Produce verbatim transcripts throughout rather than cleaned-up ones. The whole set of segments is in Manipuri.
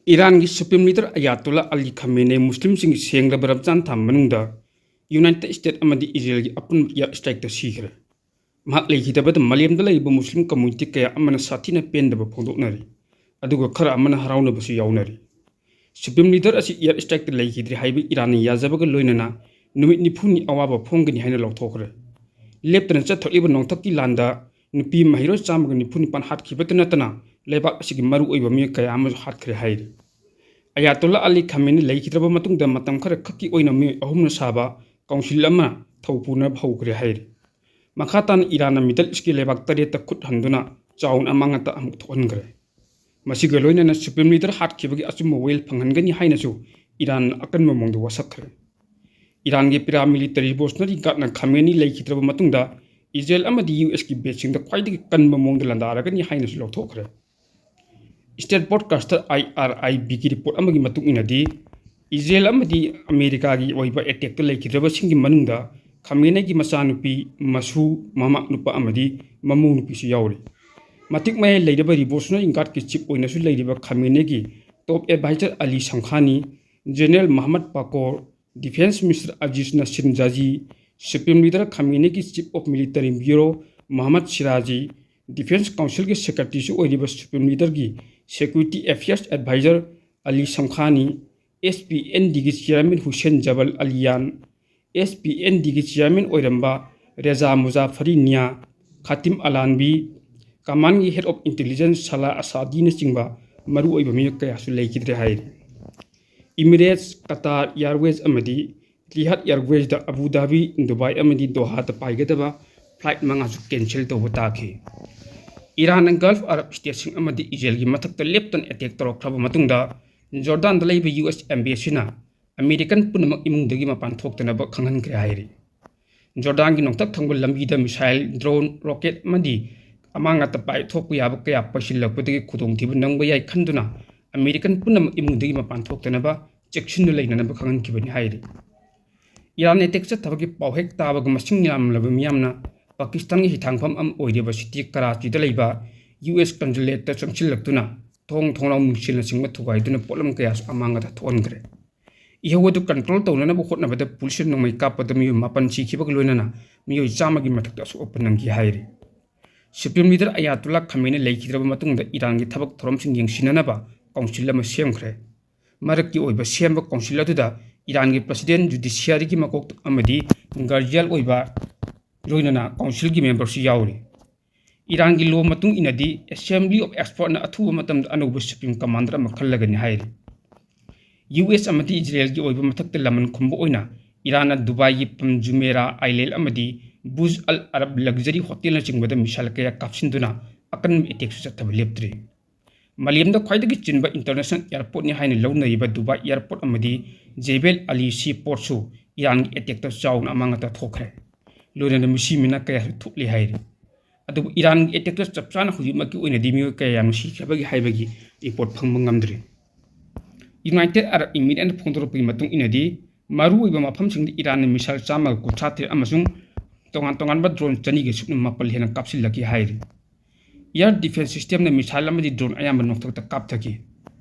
ꯏꯔꯥꯟꯒꯤ Supreme Leader Ayatollah Ali Khamenei ꯃꯨꯁꯂꯤꯝꯁꯤꯡꯒꯤ ꯁꯦꯡꯂꯕ ꯔꯝꯖꯥꯟ ꯊꯥ ꯃꯅꯨꯡꯗ United States ꯑꯃꯗꯤ ꯏꯖꯔꯦꯜꯒꯤ ꯑꯄꯨꯟꯕ air strikeꯇ ꯁꯤꯈ꯭ꯔꯦ꯫ ꯃꯍꯥꯛ ꯂꯩꯈꯤꯗꯕꯗ ꯃꯥꯂꯦꯝꯗ ꯂꯩꯔꯤꯕ ꯃꯨꯁꯂꯤꯝ community ꯀꯌꯥ ꯑꯃꯅ ꯁꯥꯊꯤꯅ ꯄꯦꯟꯗꯕ ꯐꯣꯡꯗꯣꯛꯅꯔꯤ, ꯑꯗꯨꯒ ꯈꯔ ꯑꯃꯅ ꯍꯔꯥꯎꯅꯕꯁꯨ ꯌꯥꯎꯅꯔꯤ꯫ Supreme Leader ꯑꯁꯤ air strikeꯇ ꯂꯩꯈꯤꯗ꯭ꯔꯦ ꯍꯥꯏꯕ ꯏꯔꯥꯟꯅ ꯌꯥꯖꯕꯒ ꯂꯣꯏꯅꯅ ꯅꯨꯃꯤꯠ ꯅꯤꯐꯨꯅꯤ ꯑꯋꯥꯕ ꯐꯣꯡꯒꯅꯤ ꯍꯥꯏꯅ ꯂꯥꯎꯊꯣꯛꯈ꯭ꯔꯦ꯫ ꯂꯦꯞꯇꯅ ꯆꯠꯊꯔꯛꯂꯤꯕ ꯅꯣꯡꯊꯛꯀꯤ ꯂꯥꯟꯗ ꯅꯨꯄꯤ ꯃꯍꯩꯔꯣꯏ ꯆꯥꯝꯃꯒ ꯅꯤꯐꯨ ꯅꯤꯄꯥꯟ ꯍꯥꯠꯈꯤꯕꯇ ꯅꯠꯇꯅ ꯂꯩꯕꯥꯛ ꯑꯁꯤꯒꯤ ꯃꯔꯨꯑꯣꯏꯕ ꯃꯤꯑꯣꯏ ꯀꯌꯥ ꯑꯃꯁꯨ ꯍꯥꯠꯈ꯭ꯔꯦ ꯍꯥꯏꯔꯤ꯫ ꯑꯌꯥꯇꯣꯜꯂꯥ ꯑꯂꯤ ꯈꯥꯃꯦꯅꯤ ꯂꯩꯈꯤꯗ꯭ꯔꯕ ꯃꯇꯨꯡꯗ ꯃꯇꯝ ꯈꯔ ꯈꯛꯀꯤ ꯑꯣꯏꯅ ꯃꯤꯑꯣꯏ ꯑꯍꯨꯝꯅ ꯁꯥꯕ council ꯑꯃ ꯊꯧ ꯄꯨꯅꯕ ꯍꯧꯈ꯭ꯔꯦ ꯍꯥꯏꯔꯤ꯫ ꯃꯈꯥ ꯇꯥꯅ ꯏꯔꯥꯟꯅ Middle Eastꯀꯤ ꯂꯩꯕꯥꯛ ꯇꯔꯦꯠꯇ ꯈꯨꯠ ꯍꯟꯗꯨꯅ ꯆꯥꯎꯅ ꯑꯃꯥꯡ ꯑꯇꯥ ꯑꯃꯨꯛ ꯊꯣꯛꯍꯟꯈ꯭ꯔꯦ꯫ ꯃꯁꯤꯒ ꯂꯣꯏꯅꯅ Supreme Leader ꯍꯥꯠꯈꯤꯕꯒꯤ ꯑꯆꯨꯝꯕ ꯋꯥꯌꯦꯜ ꯐꯪꯍꯟꯒꯅꯤ ꯍꯥꯏꯅꯁꯨ ꯏꯔꯥꯟꯅ ꯑꯀꯟꯕ ꯃꯑꯣꯡꯗ ꯋꯥꯁꯛꯈ꯭ꯔꯦ꯫ ꯏꯔꯥꯟꯒꯤ paramilitary Revolutionary Guardꯅ ꯈꯥꯃꯦꯅꯤ ꯂꯩꯈꯤꯗ꯭ꯔꯕ ꯃꯇꯨꯡꯗ ꯏꯖꯔꯦꯜ ꯑꯃꯗꯤ USꯀꯤ baseꯁꯤꯡꯗ ꯈ꯭ꯋꯥꯏꯗꯒꯤ ꯀꯟꯕ ꯃꯑꯣꯡꯗ ꯂꯥꯟꯗꯥꯔꯒꯅꯤ ꯍꯥꯏꯅꯁꯨ ꯂꯥꯎꯊꯣꯛꯈ꯭ꯔꯦ꯫ State broadcaster IRIBꯒꯤ report ꯑꯃꯒꯤ ꯃꯇꯨꯡ ꯏꯟꯅꯗꯤ, ꯏꯖꯔꯦꯜ ꯑꯃꯗꯤ ꯑꯃꯦꯔꯤꯀꯥꯒꯤ ꯑꯣꯏꯕ attackꯇ ꯂꯩꯈꯤꯗ꯭ꯔꯕꯁꯤꯡꯒꯤ ꯃꯅꯨꯡꯗ ꯈꯥꯃꯦꯅꯤꯒꯤ ꯃꯆꯥꯅꯨꯄꯤ, ꯃꯁꯨ, ꯃꯃꯥ ꯅꯨꯄꯥ ꯑꯃꯗꯤ ꯃꯃꯧ ꯅꯨꯄꯤꯁꯨ ꯌꯥꯎꯔꯤ꯫ ꯃꯇꯤꯛ ꯃꯌꯥꯏ ꯂꯩꯔꯕ Revolutionary Guardꯀꯤ chief ꯑꯣꯏꯅꯁꯨ ꯂꯩꯔꯤꯕ ꯈꯥꯃꯦꯅꯤꯒꯤ top advisor Ali ꯁꯝꯈꯥꯅꯤ, General ꯃꯍꯃꯗ ꯄꯥꯀꯣꯔ, Defense Minister Aziz ꯅꯁꯤꯝ ꯖꯥꯖꯤ, Supreme Leader ꯈꯥꯃꯦꯅꯤꯒꯤ Chief of Military Bureau ꯃꯍꯃꯗ ꯁꯤꯔꯥꯖꯤ, Defense Councilꯒꯤ Secretaryꯁꯨ ꯑꯣꯏꯔꯤꯕ Supreme Leaderꯒꯤ Security Affairs Advisor ꯑꯂꯤ ꯁꯝꯈꯥꯅꯤ, SPNDꯒꯤ Chairman ꯍꯨꯁꯦꯟ ꯖꯕꯜ ꯑꯂꯤꯌꯥꯟ, SPNDꯒꯤ Chairman ꯑꯣꯏꯔꯝꯕ ꯔꯦꯖꯥ ꯃꯨꯖꯥꯐꯔꯤ ꯅꯤꯌꯥ, ꯈꯥꯇꯤꯝ ꯑꯂꯥꯟꯕꯤ, commandꯒꯤ Head of Intelligence ꯁꯂꯥ ꯑꯁꯥꯗꯤꯅꯆꯤꯡꯕ ꯃꯔꯨꯑꯣꯏꯕ ꯃꯤꯑꯣꯏ ꯀꯌꯥꯁꯨ ꯂꯩꯈꯤꯗ꯭ꯔꯦ ꯍꯥꯏꯔꯤ꯫ Emirates, Qatar Airways ꯑꯃꯗꯤ Etihad Airwaysꯗ ꯑꯕꯨ ꯙꯥꯕꯤ, ꯗꯨꯕꯥꯏ ꯑꯃꯗꯤ ꯗꯣꯍꯥꯗ ꯄꯥꯏꯒꯗꯕ flight ꯃꯉꯥꯁꯨ cancel ꯇꯧꯕ ꯇꯥꯈꯤ꯫ ꯏꯔꯥꯟꯅ Gulf Arab stateꯁꯤꯡ ꯑꯃꯗꯤ ꯏꯖꯔꯦꯜꯒꯤ ꯃꯊꯛꯇ ꯂꯦꯞꯇꯅ attack ꯇꯧꯔꯛꯈ꯭ꯔꯕ ꯃꯇꯨꯡꯗ, ꯖꯣꯔꯗꯥꯟꯗ ꯂꯩꯕ US Embassyꯅ American ꯄꯨꯝꯅꯃꯛ ꯏꯃꯨꯡꯗꯒꯤ ꯃꯄꯥꯟ ꯊꯣꯛꯇꯅꯕ ꯈꯪꯍꯟꯈ꯭ꯔꯦ ꯍꯥꯏꯔꯤ꯫ ꯖꯣꯔꯗꯥꯟꯒꯤ ꯅꯣꯡꯊꯛ ꯊꯪꯕ ꯂꯝꯕꯤꯗ missile, drone, rocket ꯑꯃꯗꯤ ꯑꯃꯥꯡ ꯑꯇꯥ ꯄꯥꯏꯊꯣꯛꯄ ꯌꯥꯕ ꯀꯌꯥ ꯄꯩꯁꯤꯜꯂꯛꯄꯗꯒꯤ ꯈꯨꯗꯣꯡꯊꯤꯕ ꯅꯪꯕ ꯌꯥꯏ ꯈꯟꯗꯨꯅ American ꯄꯨꯝꯅꯃꯛ ꯏꯃꯨꯡꯗꯒꯤ ꯃꯄꯥꯟ ꯊꯣꯛꯇꯅꯕ ꯆꯦꯛꯁꯤꯟꯅ ꯂꯩꯅꯅꯕ ꯈꯪꯍꯟꯈꯤꯕꯅꯤ ꯍꯥꯏꯔꯤ꯫ ꯏꯔꯥꯟ attack ꯆꯠꯊꯕꯒꯤ ꯄꯥꯎ ꯍꯦꯛ ꯇꯥꯕꯒ ꯃꯁꯤꯡ ꯌꯥꯝꯂꯕ ꯃꯤꯌꯥꯝꯅ ꯄꯥꯀꯤꯁꯇꯥꯟꯒꯤ ꯍꯤꯊꯥꯡꯐꯝ ꯑꯃ ꯑꯣꯏꯔꯤꯕ city ꯀꯔꯥꯆꯤꯗ ꯂꯩꯕ US consulateꯇ ꯆꯪꯁꯤꯜꯂꯛꯇꯨꯅ ꯊꯣꯡ ꯊꯣꯡꯅꯥꯎ ꯃꯤꯡꯁꯦꯜꯅꯆꯤꯡꯕ ꯊꯨꯒꯥꯏꯗꯨꯅ ꯄꯣꯠꯂꯝ ꯀꯌꯥꯁꯨ ꯑꯃꯥꯡ ꯑꯇꯥ ꯊꯣꯛꯍꯟꯈ꯭ꯔꯦ꯫ ꯏꯍꯧ ꯑꯗꯨ control ꯇꯧꯅꯅꯕ ꯍꯣꯠꯅꯕꯗ ꯄꯨꯂꯤꯁꯅ ꯅꯣꯡꯃꯩ ꯀꯥꯞꯄꯗ ꯃꯤꯑꯣꯏ ꯃꯥꯄꯟ ꯁꯤꯈꯤꯕꯒ ꯂꯣꯏꯅꯅ ꯃꯤꯑꯣꯏ ꯆꯥꯝꯃꯒꯤ ꯃꯊꯛꯇ ꯑꯁꯣꯛ ꯑꯄꯟ ꯅꯪꯈꯤ ꯍꯥꯏꯔꯤ꯫ Supreme Leader ꯑꯌꯥꯇꯨꯜꯂꯥ ꯈꯃꯦꯅꯤ ꯂꯩꯈꯤꯗ꯭ꯔꯕ ꯃꯇꯨꯡꯗ ꯏꯔꯥꯟꯒꯤ ꯊꯕꯛ ꯊꯧꯔꯝꯁꯤꯡ ꯌꯦꯡꯁꯤꯟꯅꯅꯕ council ꯑꯃ ꯁꯦꯝꯈ꯭ꯔꯦ꯫ ꯃꯔꯛꯀꯤ ꯑꯣꯏꯕ ꯁꯦꯝꯕ council ꯑꯗꯨꯗ ꯏꯔꯥꯟꯒꯤ president, judiciaryꯒꯤ ꯃꯀꯣꯛ ꯑꯃꯗꯤ guardian ꯑꯣꯏꯕ ꯂꯣꯏꯅꯅ councilꯒꯤ memberꯁꯨ ꯌꯥꯎꯔꯤ꯫ ꯏꯔꯥꯟꯒꯤ law ꯃꯇꯨꯡ ꯏꯟꯅꯗꯤ Assembly of Expertꯅ ꯑꯊꯨꯕ ꯃꯇꯝꯗ ꯑꯅꯧꯕ supreme commander ꯑꯃ ꯈꯜꯂꯒꯅꯤ ꯍꯥꯏꯔꯤ꯫ ꯌꯨ ꯑꯦꯁ ꯑꯃꯗꯤ ꯏꯖꯔꯦꯜꯒꯤ ꯑꯣꯏꯕ ꯃꯊꯛꯇ ꯂꯃꯟ ꯈꯨꯝꯕ ꯑꯣꯏꯅ ꯏꯔꯥꯟꯅ ꯗꯨꯕꯥꯏꯒꯤ Palm Jumeirah Island ꯑꯃꯗꯤ Burj Al Arab luxury hotelꯅꯆꯤꯡꯕꯗ missile ꯀꯌꯥ ꯀꯥꯞꯁꯤꯟꯗꯨꯅ ꯑꯀꯟꯕ attackꯁꯨ ꯆꯠꯊꯕ ꯂꯦꯞꯇ꯭ꯔꯤ꯫ ꯃꯥꯂꯦꯝꯗ ꯈ꯭ꯋꯥꯏꯗꯒꯤ ꯆꯤꯟꯕ international airportꯅꯤ ꯍꯥꯏꯅ ꯂꯧꯅꯔꯤꯕ ꯗꯨꯕꯥꯏ airport ꯑꯃꯗꯤ Jebel Ali seaportꯁꯨ ꯏꯔꯥꯟꯒꯤ attackꯇ ꯆꯥꯎꯅ ꯑꯃꯥꯡ ꯑꯇꯥ ꯊꯣꯛꯈ꯭ꯔꯦ꯫ ꯂꯣꯏꯅꯅ ꯃꯤꯁꯤ ꯃꯤꯅꯥ ꯀꯌꯥꯁꯨ ꯊꯣꯛꯂꯦ ꯍꯥꯏꯔꯤ꯫ ꯑꯗꯨꯕꯨ ꯏꯔꯥꯟꯒꯤ attackꯇ ꯆꯞ ꯆꯥꯅ ꯍꯧꯖꯤꯛꯃꯛꯀꯤ ꯑꯣꯏꯅꯗꯤ ꯃꯤꯑꯣꯏ ꯀꯌꯥ ꯌꯥꯝꯅ ꯁꯤꯈ꯭ꯔꯕꯒꯦ ꯍꯥꯏꯕꯒꯤ report ꯐꯪꯕ ꯉꯝꯗ꯭ꯔꯤ꯫ United Arab Emirates ꯐꯣꯡꯗꯣꯔꯛꯄꯒꯤ ꯃꯇꯨꯡ ꯏꯟꯅꯗꯤ, ꯃꯔꯨꯑꯣꯏꯕ ꯃꯐꯝꯁꯤꯡꯗ ꯏꯔꯥꯟꯅ missile ꯆꯥꯝꯃꯒ ꯀꯨꯟꯊ꯭ꯔꯥ ꯇꯔꯦꯠ ꯑꯃꯁꯨꯡ ꯇꯣꯉꯥꯟ ꯇꯣꯉꯥꯟꯕ drone ꯆꯅꯤꯒ ꯁꯨꯞꯅ ꯃꯥꯄꯜ ꯍꯦꯟꯅ ꯀꯥꯞꯁꯤꯜꯂꯛꯈꯤ ꯍꯥꯏꯔꯤ꯫ Air defense systemꯅ missile ꯑꯃꯗꯤ drone ꯑꯌꯥꯝꯕ ꯅꯣꯡꯊꯛꯇ ꯀꯥꯞꯊꯈꯤ꯫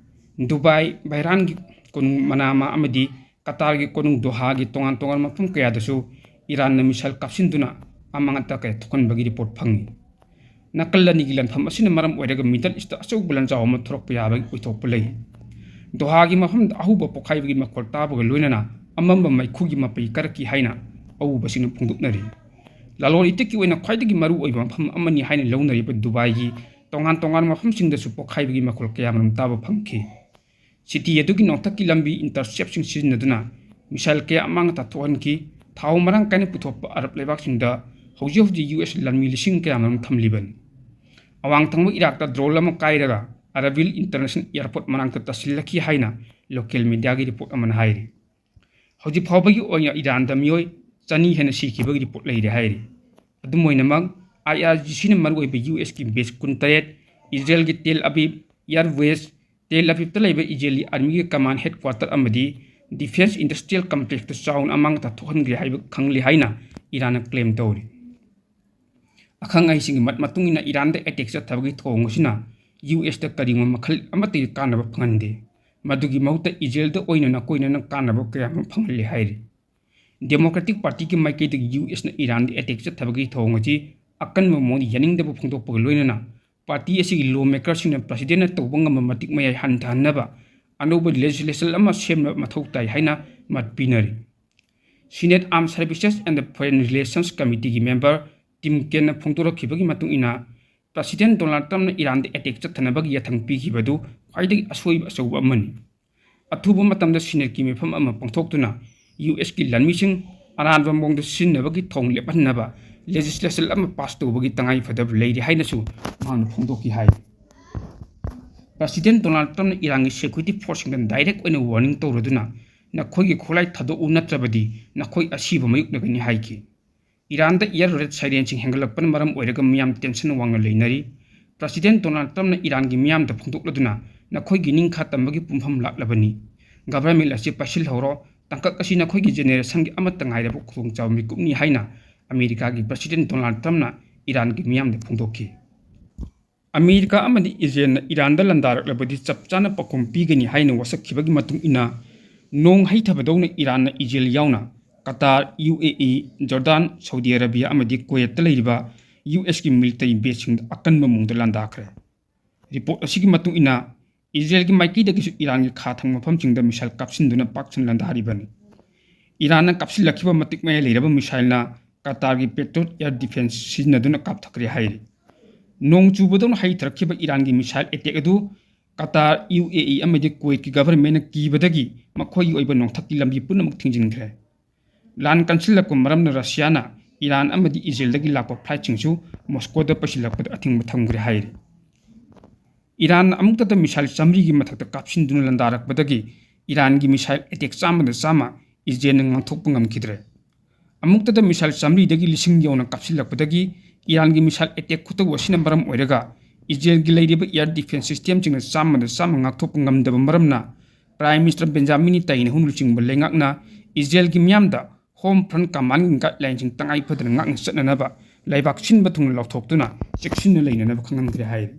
ꯗꯨꯕꯥꯏ, ꯕꯍꯔꯥꯟꯒꯤ ꯀꯣꯅꯨꯡ ꯃꯅꯥꯃꯥ ꯑꯃꯗꯤ ꯀꯇꯥꯔꯒꯤ ꯀꯣꯅꯨꯡ ꯗꯣꯍꯥꯒꯤ ꯇꯣꯉꯥꯟ ꯇꯣꯉꯥꯟꯕ ꯃꯐꯝ ꯀꯌꯥꯗꯁꯨ ꯏꯔꯥꯟꯅ missile ꯀꯥꯞꯁꯤꯟꯗꯨꯅ ꯑꯃꯥꯡ ꯑꯇꯥ ꯀꯌꯥ ꯊꯣꯛꯍꯟꯕꯒꯤ report ꯐꯪꯏ꯫ ꯅꯥꯀꯜ ꯑꯅꯤꯒꯤ ꯂꯥꯟꯐꯝ ꯑꯁꯤꯅ ꯃꯔꯝ ꯑꯣꯏꯔꯒ Middle Eastꯇ ꯑꯆꯧꯕ ꯂꯥꯟꯖꯥꯎ ꯑꯃ ꯊꯣꯔꯛꯄ ꯌꯥꯕꯒꯤ ꯑꯣꯏꯊꯣꯛꯄ ꯂꯩ꯫ ꯗꯣꯍꯥꯒꯤ ꯃꯐꯝꯗ ꯑꯍꯧꯕ ꯄꯣꯈꯥꯏꯕꯒꯤ ꯃꯈꯣꯜ ꯇꯥꯕꯒ ꯂꯣꯏꯅꯅ ꯑꯃꯝꯕ ꯃꯩꯈꯨꯒꯤ ꯃꯄꯩ ꯀꯥꯔꯛꯈꯤ ꯍꯥꯏꯅ ꯑꯎꯕꯁꯤꯡꯅ ꯐꯣꯡꯗꯣꯛꯅꯔꯤ꯫ ꯂꯂꯣꯟ ꯏꯇꯤꯛꯀꯤ ꯑꯣꯏꯅ ꯈ꯭ꯋꯥꯏꯗꯒꯤ ꯃꯔꯨꯑꯣꯏꯕ ꯃꯐꯝ ꯑꯃꯅꯤ ꯍꯥꯏꯅ ꯂꯧꯅꯔꯤꯕ ꯗꯨꯕꯥꯏꯒꯤ ꯇꯣꯉꯥꯟ ꯇꯣꯉꯥꯟꯕ ꯃꯐꯝꯁꯤꯡꯗꯁꯨ ꯄꯣꯈꯥꯏꯕꯒꯤ ꯃꯈꯣꯜ ꯀꯌꯥꯃꯔꯨꯝ ꯇꯥꯕ ꯐꯪꯈꯤ꯫ City ꯑꯗꯨꯒꯤ ꯅꯣꯡꯊꯛꯀꯤ ꯂꯝꯕꯤ interceptꯁꯤꯡ ꯁꯤꯖꯤꯟꯅꯗꯨꯅ missile ꯀꯌꯥ ꯑꯃꯥꯡ ꯑꯇꯥ ꯊꯣꯛꯍꯟꯈꯤ꯫ ꯊꯥꯎ ꯃꯔꯥꯡ ꯀꯥꯏꯅ ꯄꯨꯊꯣꯛꯄ ꯑꯔꯕ ꯂꯩꯕꯥꯛꯁꯤꯡꯗ ꯍꯧꯖꯤꯛ ꯍꯧꯖꯤꯛ ꯌꯨ ꯑꯦꯁ ꯂꯥꯟꯃꯤ ꯂꯤꯁꯤꯡ ꯀꯌꯥꯃꯔꯨꯝ ꯊꯝꯂꯤꯕꯅꯤ꯫ ꯑꯋꯥꯡ ꯊꯪꯕ ꯏꯔꯥꯛꯇ drone ꯑꯃ ꯀꯥꯏꯔꯒ Erbil International Airport ꯃꯅꯥꯛꯇ ꯇꯥꯁꯤꯜꯂꯛꯈꯤ ꯍꯥꯏꯅ local mediaꯒꯤ report ꯑꯃꯅ ꯍꯥꯏꯔꯤ꯫ ꯍꯧꯖꯤꯛ ꯐꯥꯎꯕꯒꯤ ꯑꯣꯏꯅ ꯏꯔꯥꯟꯗ ꯃꯤꯑꯣꯏ ꯆꯅꯤ ꯍꯦꯟꯅ ꯁꯤꯈꯤꯕꯒꯤ report ꯂꯩꯔꯦ ꯍꯥꯏꯔꯤ꯫ ꯑꯗꯨꯝ ꯑꯣꯏꯅꯃꯛ, IRGCꯅ ꯃꯔꯨꯑꯣꯏꯕ ꯌꯨ ꯑꯦꯁꯀꯤ base ꯀꯨꯟꯇꯔꯦꯠ, ꯏꯖꯔꯦꯜꯒꯤ Tel Aviv Air Base, Tel Avivꯇ ꯂꯩꯕ ꯏꯖꯔꯦꯜꯒꯤ armyꯒꯤ command headquarter ꯑꯃꯗꯤ defense industrial complexꯇ ꯆꯥꯎꯅ ꯑꯃꯥꯡ ꯑꯇꯥ ꯊꯣꯛꯍꯟꯈ꯭ꯔꯦ ꯍꯥꯏꯕ ꯈꯪꯂꯦ ꯍꯥꯏꯅ ꯏꯔꯥꯟꯅ claim ꯇꯧꯔꯤ꯫ ꯑꯈꯪ ꯑꯍꯩꯁꯤꯡꯒꯤ ꯃꯠ-, ꯃꯇꯨꯡ ꯏꯟꯅ ꯏꯔꯥꯟꯗ attack ꯆꯠꯊꯕꯒꯤ ꯊꯧꯑꯣꯡ ꯑꯁꯤꯅ ꯌꯨ ꯑꯦꯁꯇ ꯀꯔꯤꯒꯨꯝꯕ ꯃꯈꯜ ꯑꯃꯠꯇꯒꯤ ꯀꯥꯟꯅꯕ ꯐꯪꯍꯟꯗꯦ꯫ ꯃꯗꯨꯒꯤ ꯃꯍꯨꯠꯇ ꯏꯖꯔꯦꯜꯗ ꯑꯣꯏꯅ ꯅꯀꯣꯏꯅꯅ ꯀꯥꯟꯅꯕ ꯀꯌꯥ ꯑꯃ ꯐꯪꯍꯜꯂꯦ ꯍꯥꯏꯔꯤ꯫ ꯗꯦꯃꯣꯀ꯭ꯔꯦꯇꯤꯛ ꯄꯥꯔꯇꯤꯒꯤ ꯃꯥꯏꯀꯩꯗꯒꯤ ꯌꯨ ꯑꯦꯁꯅ ꯏꯔꯥꯟꯗ ꯑꯦꯇꯦꯛ ꯆꯠꯊꯕꯒꯤ ꯊꯧꯑꯣꯡ ꯑꯁꯤ ꯑꯀꯟꯕ ꯃꯑꯣꯡꯗ ꯌꯥꯅꯤꯡꯗꯕ ꯐꯣꯡꯗꯣꯛꯄꯒ ꯂꯣꯏꯅꯅ ꯄꯥꯔꯇꯤ ꯑꯁꯤꯒꯤ ꯂꯣ ꯃꯦꯀꯔꯁꯤꯡꯅ ꯄ꯭ꯔꯁꯤꯗꯦꯟꯅ ꯇꯧꯕ ꯉꯝꯕ ꯃꯇꯤꯛ ꯃꯌꯥꯏ ꯍꯟꯊꯍꯟꯅꯕ ꯑꯅꯧꯕ ꯂꯦꯖꯤꯁꯂꯦꯁꯟ ꯑꯃ ꯁꯦꯝꯕ ꯃꯊꯧ ꯇꯥꯏ ꯍꯥꯏꯅ ꯃꯠ ꯄꯤꯅꯔꯤ꯫ Senate Armed Services and Foreign Relations Committeeꯒꯤ ꯃꯦꯝꯕꯔ ꯇꯤꯝ ꯀꯦꯟꯅ ꯐꯣꯡꯗꯣꯔꯛꯈꯤꯕꯒꯤ ꯃꯇꯨꯡ ꯏꯟꯅ, ꯄ꯭ꯔꯁꯤꯗꯦꯟ ꯗꯣꯅꯥꯜꯗ ꯇ꯭ꯔꯝꯞꯅ ꯏꯔꯥꯟꯗ ꯑꯦꯇꯦꯛ ꯆꯠꯊꯅꯕꯒꯤ ꯌꯥꯊꯪ ꯄꯤꯈꯤꯕ ꯑꯗꯨ ꯈ꯭ꯋꯥꯏꯗꯒꯤ ꯑꯁꯣꯏꯕ ꯑꯆꯧꯕ ꯑꯃꯅꯤ꯫ ꯑꯊꯨꯕ ꯃꯇꯝꯗ ꯁꯤꯅꯦꯠꯀꯤ ꯃꯤꯐꯝ ꯑꯃ ꯄꯥꯡꯊꯣꯛꯇꯨꯅ ꯌꯨ ꯑꯦꯁꯀꯤ ꯂꯥꯟꯃꯤꯁꯤꯡ ꯑꯔꯥꯟꯕ ꯃꯑꯣꯡꯗ ꯁꯤꯖꯤꯟꯅꯕꯒꯤ ꯊꯧꯑꯣꯡ ꯂꯦꯞꯍꯟꯅꯕ ꯂꯦꯖꯤꯁꯂꯦꯁꯟ ꯑꯃ ꯄꯥꯁ ꯇꯧꯕꯒꯤ ꯇꯉꯥꯏ ꯐꯗꯕ ꯂꯩꯔꯤ ꯍꯥꯏꯅꯁꯨ ꯃꯍꯥꯛꯅ ꯐꯣꯡꯗꯣꯛꯈꯤ ꯍꯥꯏ꯫ ꯄ꯭ꯔꯁꯤꯗꯦꯟ ꯗꯣꯅꯥꯜꯗ ꯇ꯭ꯔꯝꯞꯅ ꯏꯔꯥꯟꯒꯤ ꯁꯦꯀ꯭ꯌꯨꯔꯤꯇꯤ ꯐꯣꯔꯁꯁꯤꯡꯗ ꯗꯥꯏꯔꯦꯛ ꯑꯣꯏꯅ ꯋꯥꯔꯅꯤꯡ ꯇꯧꯔꯗꯨꯅ, "ꯅꯈꯣꯏꯒꯤ ꯈꯨꯠꯂꯥꯏ ꯊꯥꯗꯣꯛꯎ, ꯅꯠꯇ꯭ꯔꯕꯗꯤ ꯅꯈꯣꯏ ꯑꯁꯤꯕ ꯃꯥꯌꯣꯛꯅꯒꯅꯤ" ꯍꯥꯏꯈꯤ꯫ ꯏꯔꯥꯟꯗ ꯏꯌꯔ ꯔꯦꯗ ꯁꯥꯏꯔꯦꯟꯁꯤꯡ ꯍꯦꯟꯒꯠꯂꯛꯄꯅ ꯃꯔꯝ ꯑꯣꯏꯔꯒ ꯃꯤꯌꯥꯝ ꯇꯦꯟꯁꯟ ꯋꯥꯡꯅ ꯂꯩꯅꯔꯤ꯫ ꯄ꯭ꯔꯁꯤꯗꯦꯟ ꯗꯣꯅꯥꯜꯗ ꯇ꯭ꯔꯝꯞꯅ ꯏꯔꯥꯟꯒꯤ ꯃꯤꯌꯥꯝꯗ ꯐꯣꯡꯗꯣꯛꯂꯗꯨꯅ, "ꯅꯈꯣꯏꯒꯤ ꯅꯤꯡꯈꯥ ꯇꯝꯕꯒꯤ ꯄꯨꯡꯐꯝ ꯂꯥꯛꯂꯕꯅꯤ꯫ ꯒꯚꯔꯟꯃꯦꯟ ꯑꯁꯤ ꯄꯥꯏꯁꯤꯜꯍꯧꯔꯣ꯫ ꯇꯥꯡꯀꯛ ꯑꯁꯤ ꯅꯈꯣꯏꯒꯤ ꯖꯦꯅꯦꯔꯦꯁꯟꯒꯤ ꯑꯃꯠꯇ ꯉꯥꯏꯔꯕ ꯈꯨꯗꯣꯡꯆꯥꯕ ꯃꯤꯀꯨꯞꯅꯤ" ꯍꯥꯏꯅ ꯑꯃꯦꯔꯤꯀꯥꯒꯤ ꯄ꯭ꯔꯁꯤꯗꯦꯟ ꯗꯣꯅꯥꯜꯗ ꯇ꯭ꯔꯝꯞꯅ ꯏꯔꯥꯟꯒꯤ ꯃꯤꯌꯥꯝꯗ ꯐꯣꯡꯗꯣꯛꯈꯤ꯫ ꯑꯃꯦꯔꯤꯀꯥ ꯑꯃꯗꯤ ꯏꯖꯔꯦꯜꯅ ꯏꯔꯥꯟꯗ ꯂꯥꯟꯗꯥꯔꯛꯂꯕꯗꯤ ꯆꯞ ꯆꯥꯅ ꯄꯥꯎꯈꯨꯝ ꯄꯤꯒꯅꯤ ꯍꯥꯏꯅ ꯋꯥꯁꯛꯈꯤꯕꯒꯤ ꯃꯇꯨꯡ ꯏꯟꯅ, ꯅꯣꯡ ꯍꯩꯊꯕꯗꯧꯅ ꯏꯔꯥꯟꯅ ꯏꯖꯔꯦꯜ ꯌꯥꯎꯅ ꯀꯇꯥꯔ, ꯌꯨ ꯑꯦ ꯏ, ꯖꯣꯔꯗꯥꯟ, ꯁꯥꯎꯗꯤ ꯑꯔꯥꯕꯤꯌꯥ ꯑꯃꯗꯤ ꯀꯨꯋꯦꯠꯇ ꯂꯩꯔꯤꯕ ꯌꯨ ꯑꯦꯁꯀꯤ ꯃꯤꯂꯤꯇꯔꯤ ꯕꯦꯖꯁꯤꯡꯗ ꯑꯀꯟꯕ ꯃꯑꯣꯡꯗ ꯂꯥꯟꯗꯥꯈ꯭ꯔꯦ꯫ ꯔꯤꯄꯣꯔꯠ ꯑꯁꯤꯒꯤ ꯃꯇꯨꯡ ꯏꯟꯅ, ꯏꯖꯔꯦꯜꯒꯤ ꯃꯥꯏꯀꯩꯗꯒꯤꯁꯨ ꯏꯔꯥꯟꯒꯤ ꯈꯥ ꯊꯪꯕ ꯃꯐꯝꯁꯤꯡꯗ ꯃꯤꯁꯥꯏꯜ ꯀꯥꯞꯁꯤꯟꯗꯨꯅ ꯄꯥꯛ ꯁꯟꯅ ꯂꯥꯟꯗꯥꯔꯤꯕꯅꯤ꯫ ꯏꯔꯥꯟꯅ ꯀꯥꯞꯁꯤꯜꯂꯛꯈꯤꯕ ꯃꯇꯤꯛ ꯃꯌꯥꯏ ꯂꯩꯔꯕ ꯃꯤꯁꯥꯏꯜꯅ ꯀꯇꯥꯔꯒꯤ ꯄꯦꯇ꯭ꯔꯣꯠ ꯑꯦꯌꯔ ꯗꯤꯐꯦꯟꯁ ꯁꯤꯖꯤꯟꯅꯗꯨꯅ ꯀꯥꯞꯊꯈ꯭ꯔꯦ ꯍꯥꯏꯔꯤ꯫ ꯅꯣꯡ ꯆꯨꯕꯗꯧꯅ ꯍꯩꯊꯔꯛꯈꯤꯕ ꯏꯔꯥꯟꯒꯤ ꯃꯤꯁꯥꯏꯜ ꯑꯦꯇꯦꯛ ꯑꯗꯨ ꯀꯇꯥꯔ, ꯌꯨ ꯑꯦ ꯏ ꯑꯃꯗꯤ ꯀꯨꯋꯦꯠꯀꯤ ꯒꯚꯔꯟꯃꯦꯟꯠꯅ ꯀꯤꯕꯗꯒꯤ ꯃꯈꯣꯏꯒꯤ ꯑꯣꯏꯕ ꯅꯣꯡꯊꯛꯀꯤ ꯂꯝꯕꯤ ꯄꯨꯝꯅꯃꯛ ꯊꯤꯡꯖꯤꯟꯈ꯭ꯔꯦ꯫ ꯂꯥꯟ ꯀꯟꯁꯤꯜꯂꯛꯄ ꯃꯔꯝꯅ ꯔꯁꯤꯌꯥꯅ ꯏꯔꯥꯟ ꯑꯃꯗꯤ ꯏꯖꯔꯦꯜꯗꯒꯤ ꯂꯥꯛꯄ ꯐ꯭ꯂꯥꯏꯠꯁꯤꯡꯁꯨ ꯃꯣꯁꯀꯣꯗ ꯄꯩꯁꯤꯜꯂꯛꯄꯗ ꯑꯊꯤꯡꯕ ꯊꯝꯈ꯭ꯔꯦ ꯍꯥꯏꯔꯤ꯫ ꯏꯔꯥꯟꯅ ꯑꯃꯨꯛꯇꯗ ꯃꯤꯁꯥꯏꯜ ꯆꯥꯃꯔꯤꯒꯤ ꯃꯊꯛꯇ ꯀꯥꯞꯁꯤꯟꯗꯨꯅ ꯂꯥꯟꯗꯥꯔꯛꯄꯗꯒꯤ ꯏꯔꯥꯟꯒꯤ ꯃꯤꯁꯥꯏꯜ ꯑꯦꯇꯦꯛ ꯆꯥꯝꯃꯗ ꯆꯥꯝꯃ ꯏꯖꯔꯦꯜꯅ ꯉꯥꯛꯊꯣꯛꯄ ꯉꯝꯈꯤꯗ꯭ꯔꯦ꯫ ꯑꯃꯨꯛꯇꯗ ꯃꯤꯁꯥꯏꯜ ꯆꯥꯃꯔꯤꯗꯒꯤ ꯂꯤꯁꯤꯡ ꯌꯧꯅ ꯀꯥꯞꯁꯤꯜꯂꯛꯄꯗꯒꯤ ꯏꯔꯥꯟꯒꯤ ꯃꯤꯁꯥꯏꯜ ꯑꯦꯇꯦꯛ ꯈꯨꯇꯧ ꯑꯁꯤꯅ ꯃꯔꯝ ꯑꯣꯏꯔꯒ ꯏꯖꯔꯦꯜꯒꯤ ꯂꯩꯔꯤꯕ ꯑꯦꯌꯔ ꯗꯤꯐꯦꯟꯁ ꯁꯤꯁꯇꯦꯝꯁꯤꯡꯅ ꯆꯥꯝꯃꯗ ꯆꯥꯝꯃ ꯉꯥꯛꯊꯣꯛꯄ ꯉꯝꯗꯕ ꯃꯔꯝꯅ ꯄ꯭ꯔꯥꯏꯝ ꯃꯤꯅꯤꯁꯇꯔ ꯕꯦꯟꯖꯥꯃꯤꯟ ꯅꯦꯇꯥꯟꯌꯥꯍꯨ ꯂꯨꯆꯤꯡꯕ ꯂꯩꯉꯥꯛꯅ ꯏꯖꯔꯦꯜꯒꯤ ꯃꯤꯌꯥꯝꯗ ꯍꯣꯝ ꯐ꯭ꯔꯟꯠ ꯀꯃꯥꯟꯒꯤ ꯒꯥꯏꯗꯂꯥꯏꯟꯁꯤꯡ ꯇꯉꯥꯏ ꯐꯗꯅ ꯉꯥꯛꯅ ꯆꯠꯅꯅꯕ ꯂꯩꯕꯥꯛ ꯁꯤꯟꯕ ꯊꯨꯡꯅ ꯂꯥꯎꯊꯣꯛꯇꯨꯅ ꯆꯦꯛꯁꯤꯟꯅ ꯂꯩꯅꯅꯕ ꯈꯪꯍꯟꯈ꯭ꯔꯦ ꯍꯥꯏꯔꯤ꯫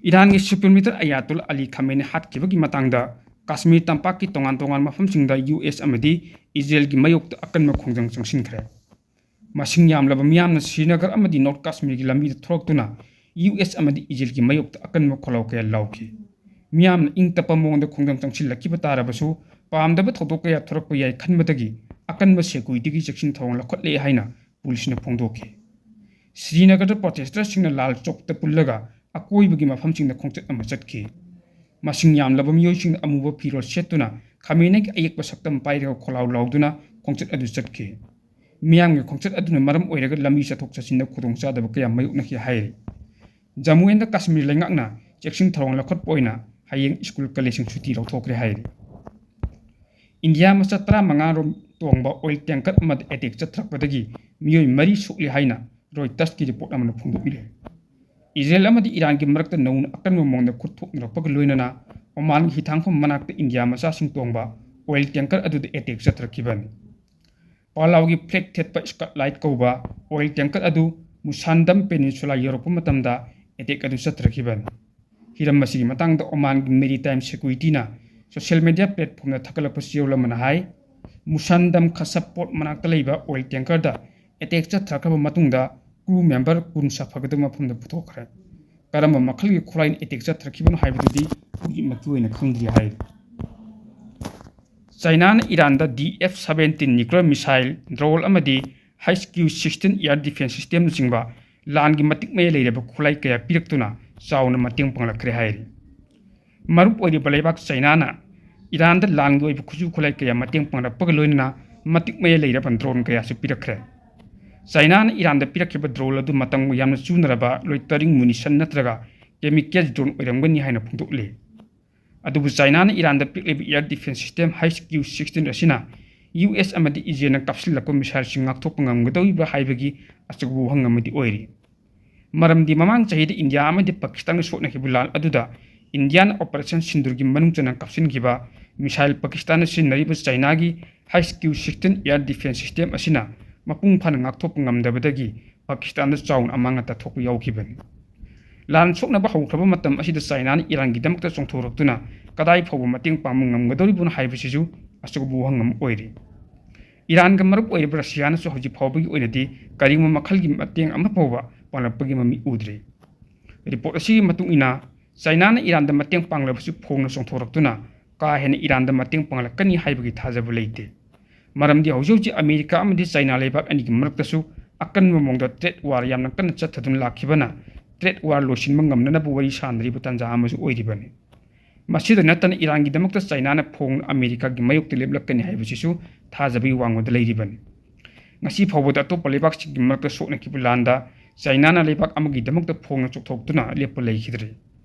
ꯏꯔꯥꯟꯒꯤ ꯁꯨꯄ꯭ꯔꯤꯝ ꯂꯤꯗꯔ ꯑꯌꯥꯇꯣꯜꯂꯥ ꯑꯂꯤ ꯈꯥꯃꯦꯅꯤ ꯍꯥꯠꯈꯤꯕꯒꯤ ꯃꯇꯥꯡꯗ ꯀꯥꯁꯃꯤꯔ ꯇꯝꯄꯥꯛꯀꯤ ꯇꯣꯉꯥꯟ ꯇꯣꯉꯥꯟꯕ ꯃꯐꯝꯁꯤꯡꯗ ꯌꯨ ꯑꯦꯁ ꯑꯃꯗꯤ ꯏꯖꯔꯦꯜꯒꯤ ꯃꯥꯌꯣꯛꯇ ꯑꯀꯟꯕ ꯈꯣꯡꯖꯪ ꯆꯪꯁꯤꯟꯈ꯭ꯔꯦ꯫ ꯃꯁꯤꯡ ꯌꯥꯝꯂꯕ ꯃꯤꯌꯥꯝꯅ ꯁ꯭ꯔꯤꯅꯒꯔ ꯑꯃꯗꯤ ꯅꯣꯔꯠ ꯀꯥꯁꯃꯤꯔꯒꯤ ꯂꯝꯕꯤꯗ ꯊꯣꯔꯛꯇꯨꯅ ꯌꯨ ꯑꯦꯁ ꯑꯃꯗꯤ ꯏꯖꯔꯦꯜꯒꯤ ꯃꯥꯌꯣꯛꯇ ꯑꯀꯟꯕ ꯈꯣꯜꯂꯥꯎ ꯀꯌꯥ ꯂꯥꯎꯈꯤ꯫ ꯃꯤꯌꯥꯝꯅ ꯏꯪ ꯇꯞꯄ ꯃꯑꯣꯡꯗ ꯈꯣꯡꯖꯪ ꯆꯪꯁꯤꯜꯂꯛꯈꯤꯕ ꯇꯥꯔꯕꯁꯨ, ꯄꯥꯝꯗꯕ ꯊꯧꯗꯣꯛ ꯀꯌꯥ ꯊꯣꯔꯛꯄ ꯌꯥꯏ ꯈꯟꯕꯗꯒꯤ ꯑꯀꯟꯕ ꯁꯦꯀ꯭ꯌꯨꯔꯤꯇꯤꯒꯤ ꯆꯦꯛꯁꯤꯟ ꯊꯧꯔꯥꯡ ꯂꯧꯈꯠꯂꯦ ꯍꯥꯏꯅ ꯄꯨꯂꯤꯁꯅ ꯐꯣꯡꯗꯣꯛꯈꯤ꯫ ꯁ꯭ꯔꯤꯅꯒꯔꯗ ꯄ꯭ꯔꯣꯇꯦꯁꯇꯔꯁꯤꯡꯅ ꯂꯥꯜ ꯆꯧꯛꯇ ꯄꯨꯜꯂꯒ ꯑꯀꯣꯏꯕꯒꯤ ꯃꯐꯝꯁꯤꯡꯗ ꯈꯣꯡꯆꯠ ꯑꯃ ꯆꯠꯈꯤ꯫ ꯃꯁꯤꯡ ꯌꯥꯝꯂꯕ ꯃꯤꯑꯣꯏꯁꯤꯡꯅ ꯑꯃꯨꯕ ꯐꯤꯔꯣꯜ ꯁꯦꯠꯇꯨꯅ ꯈꯥꯃꯦꯅꯤꯒꯤ ꯑꯌꯦꯛꯄ ꯁꯛꯇꯝ ꯄꯥꯏꯔꯒ ꯈꯣꯜꯂꯥꯎ ꯂꯥꯎꯗꯨꯅ ꯈꯣꯡꯆꯠ ꯑꯗꯨ ꯆꯠꯈꯤ꯫ ꯃꯤꯌꯥꯝꯒꯤ ꯈꯣꯡꯆꯠ ꯑꯗꯨꯅ ꯃꯔꯝ ꯑꯣꯏꯔꯒ ꯂꯝꯕꯤ ꯆꯠꯊꯣꯛ ꯆꯠꯁꯤꯟꯗ ꯈꯨꯗꯣꯡꯆꯥꯗꯕ ꯀꯌꯥ ꯃꯥꯌꯣꯛꯅꯈꯤ ꯍꯥꯏꯔꯤ꯫ ꯖꯝꯃꯨ ꯑꯦꯟꯗ ꯀꯥꯁꯃꯤꯔ ꯂꯩꯉꯥꯛꯅ ꯆꯦꯛꯁꯤꯟ ꯊꯧꯔꯥꯡ ꯂꯧꯈꯠꯄ ꯑꯣꯏꯅ ꯍꯌꯦꯡ ꯁ꯭ꯀꯨꯜ ꯀꯣꯂꯦꯖꯁꯤꯡ ꯁꯨꯇꯤ ꯂꯧꯊꯣꯛꯈ꯭ꯔꯦ ꯍꯥꯏꯔꯤ꯫ ꯏꯟꯗꯤꯌꯥ ꯃꯆꯥ ꯇꯔꯥꯃꯉꯥ ꯔꯣꯝ ꯇꯣꯡꯕ ꯑꯣꯏꯜ ꯇꯦꯡꯀꯔ ꯑꯃꯗ ꯑꯦꯇꯦꯛ ꯆꯠꯊꯔꯛꯄꯗꯒꯤ ꯃꯤꯑꯣꯏ ꯃꯔꯤ ꯁꯣꯛꯂꯤ ꯍꯥꯏꯅ ꯔꯣꯏꯇꯔꯁꯀꯤ ꯔꯤꯄꯣꯔꯠ ꯑꯃꯅ ꯐꯣꯡꯗꯣꯛꯂꯤ꯫ ꯏꯖꯔꯦꯜ ꯑꯃꯗꯤ ꯏꯔꯥꯟꯒꯤ ꯃꯔꯛꯇ ꯅꯧꯅ ꯑꯀꯟꯕ ꯃꯑꯣꯡꯗ ꯈꯨꯠ ꯊꯣꯛꯅꯔꯛꯄꯒ ꯂꯣꯏꯅꯅ ꯑꯣꯃꯥꯟꯒꯤ ꯍꯤꯊꯥꯡꯐꯝ ꯃꯅꯥꯛꯇ ꯏꯟꯗꯤꯌꯥ ꯃꯆꯥꯁꯤꯡ ꯇꯣꯡꯕ ꯑꯣꯏꯜ ꯇꯦꯡꯀꯔ ꯑꯗꯨꯗ ꯑꯦꯇꯦꯛ ꯆꯠꯊꯔꯛꯈꯤꯕꯅꯤ꯫ ꯄꯥꯂꯥꯎꯒꯤ ꯐ꯭ꯂꯦꯒ ꯊꯦꯠꯄ ꯁ꯭ꯀꯠꯂꯥꯏꯠ ꯀꯧꯕ ꯑꯣꯏꯜ ꯇꯦꯡꯀꯔ ꯑꯗꯨ ꯃꯨꯁꯥꯟꯗꯝ ꯄꯦꯅꯤꯟꯁꯨꯂꯥ ꯌꯧꯔꯛꯄ ꯃꯇꯝꯗ ꯑꯦꯇꯦꯛ ꯑꯗꯨ ꯆꯠꯊꯔꯛꯈꯤꯕꯅꯤ꯫ ꯍꯤꯔꯝ ꯑꯁꯤꯒꯤ ꯃꯇꯥꯡꯗ ꯑꯣꯃꯥꯟꯒꯤ ꯃꯦꯔꯤꯇꯥꯏꯝ ꯁꯦꯀ꯭ꯌꯨꯔꯤꯇꯤꯅ ꯁꯣꯁꯤꯌꯦꯜ ꯃꯤꯗꯤꯌꯥ ꯄ꯭ꯂꯦꯠꯐꯣꯝꯗ ꯊꯥꯒꯠꯂꯛꯄ ꯆꯦꯔꯣꯜ ꯑꯃꯅ ꯍꯥꯏ, ꯃꯨꯁꯥꯟꯗꯝ ꯈꯁꯕ ꯄꯣꯔꯠ ꯃꯅꯥꯛꯇ ꯂꯩꯕ ꯑꯣꯏꯜ ꯇꯦꯡꯀꯔꯗ ꯑꯦꯇꯦꯛ ꯆꯠꯊꯔꯛꯈ꯭ꯔꯕ ꯃꯇꯨꯡꯗ ꯀ꯭ꯔꯨ ꯃꯦꯝꯕꯔ ꯀꯨꯟ ꯁꯥꯐꯒꯗꯕ ꯃꯐꯝꯗ ꯄꯨꯊꯣꯛꯈ꯭ꯔꯦ꯫ ꯀꯔꯝꯕ ꯃꯈꯜꯒꯤ ꯈꯨꯠꯂꯥꯏꯅ ꯑꯦꯇꯦꯛ ꯆꯠꯊꯔꯛꯈꯤꯕꯅꯣ ꯍꯥꯏꯕꯗꯨꯗꯤ ꯍꯧꯖꯤꯛꯃꯛꯀꯤ ꯑꯣꯏꯅ ꯈꯪꯗ꯭ꯔꯤ ꯍꯥꯏꯔꯤ꯫ ꯆꯥꯏꯅꯥꯅ ꯏꯔꯥꯟꯗ D F seventeen nuclear missile, drone ꯑꯃꯗꯤ H Q sixteen air defence ꯁꯤꯁꯇꯦꯝꯅꯆꯤꯡꯕ ꯂꯥꯟꯒꯤ ꯃꯇꯤꯛ ꯃꯌꯥꯏ ꯂꯩꯔꯕ ꯈꯨꯠꯂꯥꯏ ꯀꯌꯥ ꯄꯤꯔꯛꯇꯨꯅ ꯆꯥꯎꯅ ꯃꯇꯦꯡ ꯄꯥꯡꯂꯛꯈ꯭ꯔꯦ ꯍꯥꯏꯔꯤ꯫ ꯃꯔꯨꯞ ꯑꯣꯏꯔꯤꯕ ꯂꯩꯕꯥꯛ ꯆꯥꯏꯅꯥꯅ ꯏꯔꯥꯟꯗ ꯂꯥꯟꯒꯤ ꯑꯣꯏꯕ ꯈꯨꯠꯁꯨ ꯈꯨꯠꯂꯥꯏ ꯀꯌꯥ ꯃꯇꯦꯡ ꯄꯥꯡꯂꯛꯄꯒ ꯂꯣꯏꯅꯅ ꯃꯇꯤꯛ ꯃꯌꯥꯏ ꯂꯩꯔꯕ ꯗ꯭ꯔꯣꯟ ꯀꯌꯥꯁꯨ ꯄꯤꯔꯛꯈ꯭ꯔꯦ꯫ ꯆꯥꯏꯅꯥꯅ ꯏꯔꯥꯟꯗ ꯄꯤꯔꯛꯈꯤꯕ ꯗ꯭ꯔꯣꯟ ꯑꯗꯨ ꯃꯇꯝꯒ ꯌꯥꯝꯅ ꯆꯨꯅꯔꯕ ꯂꯣꯏꯇꯔꯤꯡ ꯃꯨꯅꯤꯁꯟ ꯅꯠꯇ꯭ꯔꯒ ꯀꯦꯃꯤꯀꯦꯜ ꯗ꯭ꯔꯣꯟ ꯑꯣꯏꯔꯝꯒꯅꯤ ꯍꯥꯏꯅ ꯐꯣꯡꯗꯣꯛꯂꯤ꯫ ꯑꯗꯨꯕꯨ ꯆꯥꯏꯅꯥꯅ ꯏꯔꯥꯟꯗ ꯄꯤꯛꯂꯤꯕ air defence system H Q sixteen ꯑꯁꯤꯅ ꯌꯨ ꯑꯦꯁ ꯑꯃꯗꯤ ꯏꯖꯔꯦꯜꯅ ꯀꯥꯞꯁꯤꯜꯂꯛꯄ ꯃꯤꯁꯥꯏꯜꯁꯤꯡ ꯉꯥꯛꯊꯣꯛꯄ ꯉꯝꯒꯗꯧꯔꯤꯕ꯭ꯔꯥ ꯍꯥꯏꯕꯒꯤ ꯑꯆꯧꯕ ꯋꯥꯍꯪ ꯑꯃꯗꯤ ꯑꯣꯏꯔꯤ꯫ ꯃꯔꯝꯗꯤ ꯃꯃꯥꯡ ꯆꯍꯤꯗ ꯏꯟꯗꯤꯌꯥ ꯑꯃꯗꯤ ꯄꯥꯀꯤꯁꯇꯥꯟꯒ ꯁꯣꯛꯅꯈꯤꯕ ꯂꯥꯟ ꯑꯗꯨꯗ ꯏꯟꯗꯤꯌꯥꯅ ꯑꯣꯄꯔꯦꯁꯟ ꯁꯤꯟꯗꯨꯔꯒꯤ ꯃꯅꯨꯡ ꯆꯟꯅ ꯀꯥꯞꯁꯤꯟꯈꯤꯕ ꯃꯤꯁꯥꯏꯜ ꯄꯥꯀꯤꯁꯇꯥꯟꯅ ꯁꯤꯖꯤꯟꯅꯔꯤꯕ ꯆꯥꯏꯅꯥꯒꯤ H Q sixteen air defence system ꯑꯁꯤꯅ ꯃꯄꯨꯡ ꯐꯥꯅ ꯉꯥꯛꯊꯣꯛꯄ ꯉꯝꯗꯕꯗꯒꯤ ꯄꯥꯀꯤꯁꯇꯥꯟꯗ ꯆꯥꯎꯅ ꯑꯃꯥꯡ ꯑꯇꯥ ꯊꯣꯛꯄ ꯌꯥꯎꯈꯤꯕꯅꯤ꯫ ꯂꯥꯟ ꯁꯣꯛꯅꯕ ꯍꯧꯈ꯭ꯔꯕ ꯃꯇꯝ ꯑꯁꯤꯗ ꯆꯥꯏꯅꯥꯅ ꯏꯔꯥꯟꯒꯤꯗꯃꯛꯇ ꯆꯣꯡꯊꯣꯔꯛꯇꯨꯅ ꯀꯗꯥꯏ ꯐꯥꯎꯕ ꯃꯇꯦꯡ ꯄꯥꯡꯕ ꯉꯝꯒꯗꯧꯔꯤꯕꯅꯣ ꯍꯥꯏꯕꯁꯤꯁꯨ ꯑꯆꯧꯕ ꯋꯥꯍꯪ ꯑꯃ ꯑꯣꯏꯔꯤ꯫ ꯏꯔꯥꯟꯒ ꯃꯔꯨꯞ ꯑꯣꯏꯔꯤꯕ ꯔꯁꯤꯌꯥꯅꯁꯨ ꯍꯧꯖꯤꯛ ꯐꯥꯎꯕꯒꯤ ꯑꯣꯏꯅꯗꯤ ꯀꯔꯤꯒꯨꯝꯕ ꯃꯈꯜꯒꯤ ꯃꯇꯦꯡ ꯑꯃ ꯐꯥꯎꯕ ꯄꯥꯡꯂꯛꯄꯒꯤ ꯃꯃꯤ ꯎꯗ꯭ꯔꯤ꯫ ꯔꯤꯄꯣꯔꯠ ꯑꯁꯤꯒꯤ ꯃꯇꯨꯡ ꯏꯟꯅ, ꯆꯥꯏꯅꯥꯅ ꯏꯔꯥꯟꯗ ꯃꯇꯦꯡ ꯄꯥꯡꯂꯕꯁꯨ ꯐꯣꯡꯅ ꯆꯣꯡꯊꯣꯔꯛꯇꯨꯅ ꯀꯥ ꯍꯦꯟꯅ ꯏꯔꯥꯟꯗ ꯃꯇꯦꯡ ꯄꯥꯡꯂꯛꯀꯅꯤ ꯍꯥꯏꯕꯒꯤ ꯊꯥꯖꯕ ꯂꯩꯇꯦ꯫ ꯃꯔꯝꯗꯤ ꯍꯧꯖꯤꯛ ꯍꯧꯖꯤꯛ ꯑꯃꯦꯔꯤꯀꯥ ꯑꯃꯗꯤ ꯆꯥꯏꯅꯥ ꯂꯩꯕꯥꯛ ꯑꯅꯤꯒꯤ ꯃꯔꯛꯇꯁꯨ ꯑꯀꯟꯕ ꯃꯑꯣꯡꯗ trade war ꯌꯥꯝꯅ ꯀꯟꯅ ꯆꯠꯊꯗꯨꯅ ꯂꯥꯛꯈꯤꯕꯅ trade war ꯂꯣꯏꯁꯤꯟꯕ ꯉꯝꯅꯅꯕ ꯋꯥꯔꯤ ꯁꯥꯅꯔꯤꯕ ꯇꯥꯟꯖꯥ ꯑꯃꯁꯨ ꯑꯣꯏꯔꯤꯕꯅꯤ꯫ ꯃꯁꯤꯗ ꯅꯠꯇꯅ ꯏꯔꯥꯟꯒꯤꯗꯃꯛꯇ ꯆꯥꯏꯅꯥꯅ ꯐꯣꯡꯅ ꯑꯃꯦꯔꯤꯀꯥꯒꯤ ꯃꯥꯌꯣꯛꯇ ꯂꯦꯞꯂꯛꯀꯅꯤ ꯍꯥꯏꯕꯁꯤꯁꯨ ꯊꯥꯖꯕꯒꯤ ꯋꯥꯡꯃꯗ ꯂꯩꯔꯤꯕꯅꯤ꯫ ꯉꯁꯤ ꯐꯥꯎꯕꯗ ꯑꯇꯣꯞꯄ ꯂꯩꯕꯥꯛꯁꯤꯡꯒꯤ ꯃꯔꯛꯇ ꯁꯣꯛꯅꯈꯤꯕ ꯂꯥꯟꯗ ꯆꯥꯏꯅꯥꯅ ꯂꯩꯕꯥꯛ ꯑꯃꯒꯤꯗꯃꯛꯇ ꯐꯣꯡꯅ ꯆꯣꯡꯊꯣꯛꯇꯨꯅ ꯂꯦꯞꯄ ꯂꯩꯈꯤꯗ꯭ꯔꯤ꯫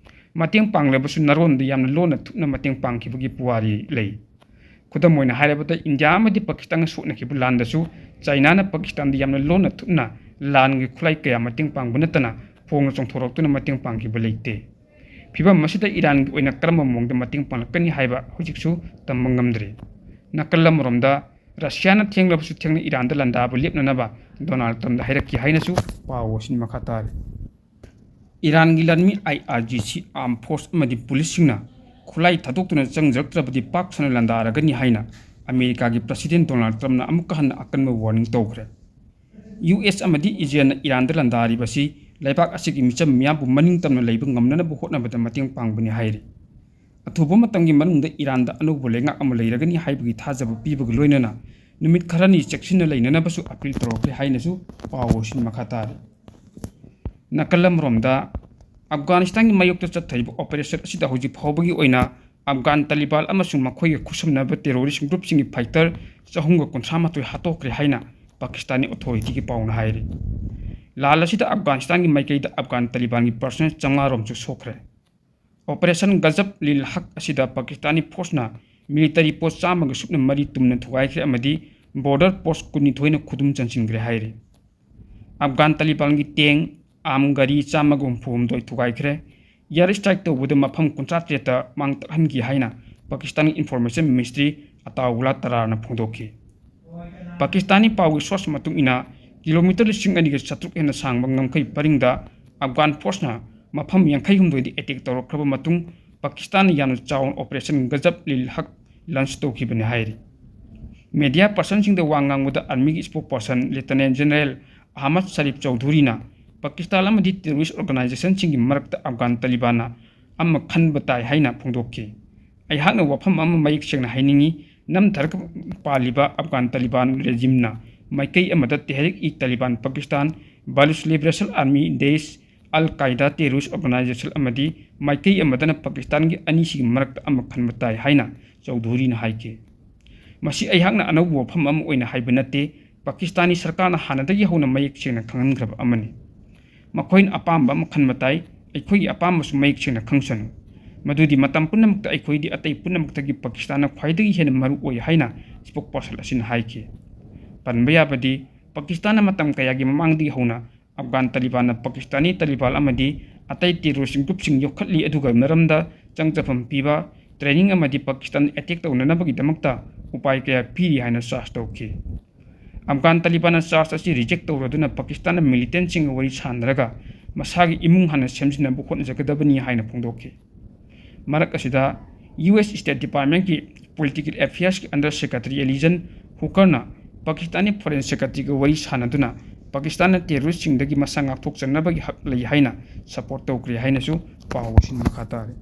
ꯃꯇꯦꯡ ꯄꯥꯡꯂꯕꯁꯨ ꯅꯔꯣꯟꯗ ꯌꯥꯝꯅ ꯂꯣꯟꯅ ꯊꯨꯞꯅ ꯃꯇꯦꯡ ꯄꯥꯡꯈꯤꯕꯒꯤ ꯄꯨꯋꯥꯔꯤ ꯂꯩ꯫ ꯈꯨꯗꯝ ꯑꯣꯏꯅ ꯍꯥꯏꯔꯕꯗ, ꯏꯟꯗꯤꯌꯥ ꯑꯃꯗꯤ ꯄꯥꯀꯤꯁꯇꯥꯟꯒ ꯁꯣꯛꯅꯈꯤꯕ ꯂꯥꯟꯗꯁꯨ ꯆꯥꯏꯅꯥꯅ ꯄꯥꯀꯤꯁꯇꯥꯟꯗ ꯌꯥꯝꯅ ꯂꯣꯟꯅ ꯊꯨꯞꯅ ꯂꯥꯟꯒꯤ ꯈꯨꯠꯂꯥꯏ ꯀꯌꯥ ꯃꯇꯦꯡ ꯄꯥꯡꯕ ꯅꯠꯇꯅ ꯐꯣꯡꯅ ꯆꯣꯡꯊꯣꯔꯛꯇꯨꯅ ꯃꯇꯦꯡ ꯄꯥꯡꯈꯤꯕ ꯂꯩꯇꯦ꯫ ꯐꯤꯚꯝ ꯑꯁꯤꯗ ꯏꯔꯥꯟꯒꯤ ꯑꯣꯏꯅ ꯀꯔꯝꯕ ꯃꯑꯣꯡꯗ ꯃꯇꯦꯡ ꯄꯥꯡꯂꯛꯀꯅꯤ ꯍꯥꯏꯕ ꯍꯧꯖꯤꯛꯁꯨ ꯇꯝꯕ ꯉꯝꯗ꯭ꯔꯤ꯫ ꯅꯥꯀꯜ ꯑꯃꯔꯣꯝꯗ, ꯔꯁꯤꯌꯥꯅ ꯊꯦꯡꯂꯕꯁꯨ ꯊꯦꯡꯅ ꯏꯔꯥꯟꯗ ꯂꯥꯟꯗꯥꯕ ꯂꯦꯞꯅꯅꯕ ꯗꯣꯅꯥꯜꯗ ꯇ꯭ꯔꯝꯞꯗ ꯍꯥꯏꯔꯛꯈꯤ ꯍꯥꯏꯅꯁꯨ ꯄꯥꯎ ꯑꯁꯤꯅ ꯃꯈꯥ ꯇꯥꯔꯤ꯫ ꯏꯔꯥꯟꯒꯤ ꯂꯥꯟꯃꯤ IRGC armed force ꯑꯃꯗꯤ ꯄꯨꯂꯤꯁꯁꯤꯡꯅ ꯈꯨꯠꯂꯥꯏ ꯊꯥꯗꯣꯛꯇꯨꯅ ꯆꯪꯖꯔꯛꯇ꯭ꯔꯕꯗꯤ ꯄꯥꯛ ꯁꯟꯅ ꯂꯥꯟꯗꯥꯔꯒꯅꯤ ꯍꯥꯏꯅ ꯑꯃꯦꯔꯤꯀꯥꯒꯤ ꯄ꯭ꯔꯁꯤꯗꯦꯟ ꯗꯣꯅꯥꯜꯗ ꯇ꯭ꯔꯝꯞꯅ ꯑꯃꯨꯛꯀ ꯍꯟꯅ ꯑꯀꯟꯕ warning ꯇꯧꯈ꯭ꯔꯦ꯫ US ꯑꯃꯗꯤ ꯏꯖꯔꯦꯜꯅ ꯏꯔꯥꯟꯗ ꯂꯥꯟꯗꯥꯔꯤꯕ ꯑꯁꯤ ꯂꯩꯕꯥꯛ ꯑꯁꯤꯒꯤ ꯃꯤꯆꯝ ꯃꯤꯌꯥꯝꯕꯨ ꯃꯅꯤꯡ ꯇꯝꯅ ꯂꯩꯕ ꯉꯝꯅꯅꯕ ꯍꯣꯠꯅꯕꯗ ꯃꯇꯦꯡ ꯄꯥꯡꯕꯅꯤ ꯍꯥꯏꯔꯤ꯫ ꯑꯊꯨꯕ ꯃꯇꯝꯒꯤ ꯃꯅꯨꯡꯗ ꯏꯔꯥꯟꯗ ꯑꯅꯧꯕ ꯂꯩꯉꯥꯛ ꯑꯃ ꯂꯩꯔꯒꯅꯤ ꯍꯥꯏꯕꯒꯤ ꯊꯥꯖꯕ ꯄꯤꯕꯒ ꯂꯣꯏꯅꯅ ꯅꯨꯃꯤꯠ ꯈꯔꯅꯤ ꯆꯦꯛꯁꯤꯟꯅ ꯂꯩꯅꯅꯕꯁꯨ appeal ꯇꯧꯔꯛꯂꯦ ꯍꯥꯏꯅꯁꯨ ꯄꯥꯎ ꯑꯁꯤꯅ ꯃꯈꯥ ꯇꯥꯔꯤ꯫ ꯅꯥꯀꯜ ꯑꯃꯔꯣꯝꯗ, ꯑꯐꯒꯥꯅꯤꯁꯇꯥꯟꯒꯤ ꯃꯥꯌꯣꯛꯇ ꯆꯠꯊꯔꯤꯕ operation ꯑꯁꯤꯗ ꯍꯧꯖꯤꯛ ꯐꯥꯎꯕꯒꯤ ꯑꯣꯏꯅ ꯑꯐꯒꯥꯟ ꯇꯥꯂꯤꯕꯥꯟ ꯑꯃꯁꯨꯡ ꯃꯈꯣꯏꯒ ꯈꯨꯠꯁꯝꯅꯕ terrorist groupꯁꯤꯡꯒꯤ fighter ꯆꯍꯨꯝꯒ ꯀꯨꯟꯊ꯭ꯔꯥ ꯃꯥꯊꯣꯏ ꯍꯥꯠꯇꯣꯛꯈ꯭ꯔꯦ ꯍꯥꯏꯅ ꯄꯥꯀꯤꯁꯇꯥꯅꯤ authorityꯒꯤ ꯄꯥꯎꯅ ꯍꯥꯏꯔꯤ꯫ ꯂꯥꯟ ꯑꯁꯤꯗ ꯑꯐꯒꯥꯅꯤꯁꯇꯥꯟꯒꯤ ꯃꯥꯏꯀꯩꯗ ꯑꯐꯒꯥꯟ ꯇꯥꯂꯤꯕꯥꯟꯒꯤ personnel ꯆꯥꯝꯃꯉꯥ ꯔꯣꯝꯁꯨ ꯁꯣꯛꯈ꯭ꯔꯦ꯫ Operation Ghazab-ul-Haq ꯑꯁꯤꯗ ꯄꯥꯀꯤꯁꯇꯥꯅꯤ forceꯅ military post ꯆꯥꯝꯃꯒ ꯁꯨꯞꯅ ꯃꯔꯤ ꯇꯨꯝꯅ ꯊꯨꯒꯥꯏꯈ꯭ꯔꯦ ꯑꯃꯗꯤ border post ꯀꯨꯟꯅꯤꯊꯣꯏꯅ ꯈꯨꯗꯨꯝ ꯆꯟꯁꯤꯟꯈ꯭ꯔꯦ ꯍꯥꯏꯔꯤ꯫ ꯑꯐꯒꯥꯟ ꯇꯥꯂꯤꯕꯥꯟꯒꯤ tank, arm ꯒꯥꯔꯤ ꯆꯥꯝꯃꯒ ꯍꯨꯝꯐꯨ ꯍꯨꯝꯗꯣꯏ ꯊꯨꯒꯥꯏꯈ꯭ꯔꯦ꯫ Air strike ꯇꯧꯕꯗ ꯃꯐꯝ ꯀꯨꯟꯊ꯭ꯔꯥ ꯇꯔꯦꯠꯇ ꯃꯥꯡ ꯇꯥꯛꯍꯟꯈꯤ ꯍꯥꯏꯅ ꯄꯥꯀꯤꯁꯇꯥꯟꯒꯤ Information Ministry ꯑꯇꯥꯎꯂꯥ ꯇꯔꯥꯔꯅ ꯐꯣꯡꯗꯣꯛꯈꯤ꯫ ꯄꯥꯀꯤꯁꯇꯥꯅꯤ ꯄꯥꯎꯒꯤ source ꯃꯇꯨꯡ ꯏꯟꯅ, kilometre ꯂꯤꯁꯤꯡ ꯑꯅꯤꯒ ꯆꯥꯇ꯭ꯔꯨꯛ ꯍꯦꯟꯅ ꯁꯥꯡꯕ ꯉꯝꯈꯩ ꯄꯔꯤꯡꯗ ꯑꯐꯒꯥꯟ forceꯅ ꯃꯐꯝ ꯌꯥꯡꯈꯩ ꯍꯨꯝꯗꯣꯏꯗ ꯑꯦꯇꯦꯛ ꯇꯧꯔꯛꯈ꯭ꯔꯕ ꯃꯇꯨꯡ ꯄꯥꯀꯤꯁꯇꯥꯟꯅ ꯌꯥꯝꯅ ꯆꯥꯎꯅ ꯑꯣꯄꯔꯦꯁꯟ ꯒꯖꯕ ꯂꯤꯜ ꯍꯛ ꯂꯟꯁ ꯇꯧꯈꯤꯕꯅꯤ ꯍꯥꯏꯔꯤ꯫ ꯃꯦꯗꯤꯌꯥ ꯄꯔꯁꯟꯁꯤꯡꯗ ꯋꯥ ꯉꯥꯡꯕꯗ ꯑꯥꯔꯃꯤꯒꯤ spoke person ꯂꯦꯐꯇꯤꯅꯦꯟ general Ahmad Sharif ꯆꯧꯙꯨꯔꯤꯅ Pakistan ꯑꯃꯗꯤ ꯇꯦꯔꯣꯔꯤꯁ ꯑꯣꯔꯒꯅꯥꯏꯖꯦꯁꯟꯁꯤꯡꯒꯤ ꯃꯔꯛꯇ ꯑꯐꯒꯥꯟ ꯇꯥꯂꯤꯕꯥꯟꯅ ꯑꯃ ꯈꯟꯕ ꯇꯥꯏ ꯍꯥꯏꯅ ꯐꯣꯡꯗꯣꯛꯈꯤ꯫ ꯑꯩꯍꯥꯛꯅ ꯋꯥꯐꯝ ꯑꯃ ꯃꯌꯦꯛ ꯁꯦꯡꯅ ꯍꯥꯏꯅꯤꯡꯏ, ꯅꯝꯊꯔꯒ ꯄꯥꯜꯂꯤꯕ ꯑꯐꯒꯥꯟ ꯇꯥꯂꯤꯕꯥꯟ ꯔꯦꯖꯤꯝꯅ ꯃꯥꯏꯀꯩ ꯑꯃꯗ ꯇꯦꯍꯔꯤꯛ E ꯇꯥꯂꯤꯕꯥꯟ Pakistan, ꯕꯂꯨꯆ liberation army days, ꯑꯜ ꯀꯥꯏꯗꯥ ꯇꯦꯔꯣꯔꯤꯁ ꯑꯣꯔꯒꯅꯥꯏꯖꯦꯁꯟ ꯑꯃꯗꯤ ꯃꯥꯏꯀꯩ ꯑꯃꯗꯅ ꯄꯥꯀꯤꯁꯇꯥꯟꯒꯤ ꯑꯅꯤꯁꯤꯒꯤ ꯃꯔꯛꯇ ꯑꯃ ꯈꯟꯕ ꯇꯥꯏ ꯍꯥꯏꯅ ꯆꯧꯙꯨꯔꯤꯅ ꯍꯥꯏꯈꯤ꯫ ꯃꯁꯤ ꯑꯩꯍꯥꯛꯅ ꯑꯅꯧꯕ ꯋꯥꯐꯝ ꯑꯃ ꯑꯣꯏꯅ ꯍꯥꯏꯕ ꯅꯠꯇꯦ꯫ ꯄꯥꯀꯤꯁꯇꯥꯅꯤ ꯁꯔꯀꯥꯔꯅ ꯍꯥꯟꯅꯗꯒꯤ ꯍꯧꯅ ꯃꯌꯦꯛ ꯁꯦꯡꯅ ꯈꯪꯍꯟꯈ꯭ꯔꯕ ꯑꯃꯅꯤ꯫ ꯃꯈꯣꯏꯅ ꯑꯄꯥꯝꯕ ꯑꯃ ꯈꯟꯕ ꯇꯥꯏ, ꯑꯩꯈꯣꯏꯒꯤ ꯑꯄꯥꯝꯕꯁꯨ ꯃꯌꯦꯛ ꯁꯦꯡꯅ ꯈꯪꯁꯅꯨ꯫ ꯃꯗꯨꯗꯤ ꯃꯇꯝ ꯄꯨꯝꯅꯃꯛꯇ ꯑꯩꯈꯣꯏꯗꯤ ꯑꯇꯩ ꯄꯨꯝꯅꯃꯛꯇꯒꯤ ꯄꯥꯀꯤꯁꯇꯥꯟꯅ ꯈ꯭ꯋꯥꯏꯗꯒꯤ ꯍꯦꯟꯅ ꯃꯔꯨ ꯑꯣꯏ ꯍꯥꯏꯅ ꯏꯁꯄꯣꯛ ꯄꯔꯁꯟ ꯑꯁꯤꯅ ꯍꯥꯏꯈꯤ꯫ ꯄꯟꯕ ꯌꯥꯕꯗꯤ, ꯄꯥꯀꯤꯁꯇꯥꯟꯅ ꯃꯇꯝ ꯀꯌꯥꯒꯤ ꯃꯃꯥꯡꯗꯒꯤ ꯍꯧꯅ ꯑꯐꯒꯥꯟ ꯇꯥꯂꯤꯕꯥꯟꯅ ꯄꯥꯀꯤꯁꯇꯥꯅꯤ ꯇꯥꯂꯤꯕꯥꯟ ꯑꯃꯗꯤ ꯑꯇꯩ ꯇꯦꯔꯣꯔꯤꯁ ꯒ꯭ꯔꯨꯞꯁꯤꯡ ꯌꯣꯛꯈꯠꯂꯤ, ꯑꯗꯨꯒ ꯃꯔꯝꯗ ꯆꯪꯖꯐꯝ ꯄꯤꯕ, ꯇ꯭ꯔꯦꯅꯤꯡ ꯑꯃꯗꯤ ꯄꯥꯀꯤꯁꯇꯥꯟ ꯑꯦꯇꯦꯛ ꯇꯧꯅꯅꯕꯒꯤꯗꯃꯛꯇ ꯎꯄꯥꯏ ꯀꯌꯥ ꯄꯤꯔꯤ ꯍꯥꯏꯅ ꯆꯥꯔꯖ ꯇꯧꯈꯤ꯫ ꯑꯐꯒꯥꯟ ꯇꯥꯂꯤꯕꯥꯟꯅ ꯆꯥꯔꯖ ꯑꯁꯤ ꯔꯤꯖꯦꯛ ꯇꯧꯔꯗꯨꯅ ꯄꯥꯀꯤꯁꯇꯥꯟꯅ ꯃꯤꯂꯤꯇꯦꯟꯁꯤꯡꯒ ꯋꯥꯔꯤ ꯁꯥꯅꯔꯒ ꯃꯁꯥꯒꯤ ꯏꯃꯨꯡ ꯍꯥꯟꯅ ꯁꯦꯝꯖꯤꯟꯅꯕ ꯍꯣꯠꯅꯖꯒꯗꯕꯅꯤ ꯍꯥꯏꯅ ꯐꯣꯡꯗꯣꯛꯈꯤ꯫ ꯃꯔꯛ ꯑꯁꯤꯗ, ꯌꯨ ꯑꯦꯁ ꯁ꯭ꯇꯦꯠ ꯗꯤꯄꯥꯔꯠꯃꯦꯟꯠꯀꯤ ꯄꯣꯂꯤꯇꯤꯀꯦꯜ ꯑꯦꯐꯤꯌꯔꯁꯀꯤ ꯑꯟꯗꯔ ꯁꯦꯀ꯭ꯔꯦꯇꯔꯤ ꯑꯦꯂꯤꯖꯟ ꯍꯨꯀꯔꯅ ꯄꯥꯀꯤꯁꯇꯥꯟꯒꯤ ꯐꯣꯔꯦꯟ ꯁꯦꯀ꯭ꯔꯦꯇꯔꯤꯒ ꯋꯥꯔꯤ ꯁꯥꯅꯗꯨꯅ ꯄꯥꯀꯤꯁꯇꯥꯟꯅ ꯇꯦꯔꯣꯔꯤꯁꯁꯤꯡꯗꯒꯤ ꯃꯁꯥ ꯉꯥꯛꯊꯣꯛꯆꯅꯕꯒꯤ ꯍꯛ ꯂꯩ ꯍꯥꯏꯅ ꯁꯄꯣꯔꯠ ꯇꯧꯈ꯭ꯔꯦ ꯍꯥꯏꯅꯁꯨ ꯄꯥꯎ ꯑꯁꯤꯅ ꯃꯈꯥ ꯇꯥꯔꯤ꯫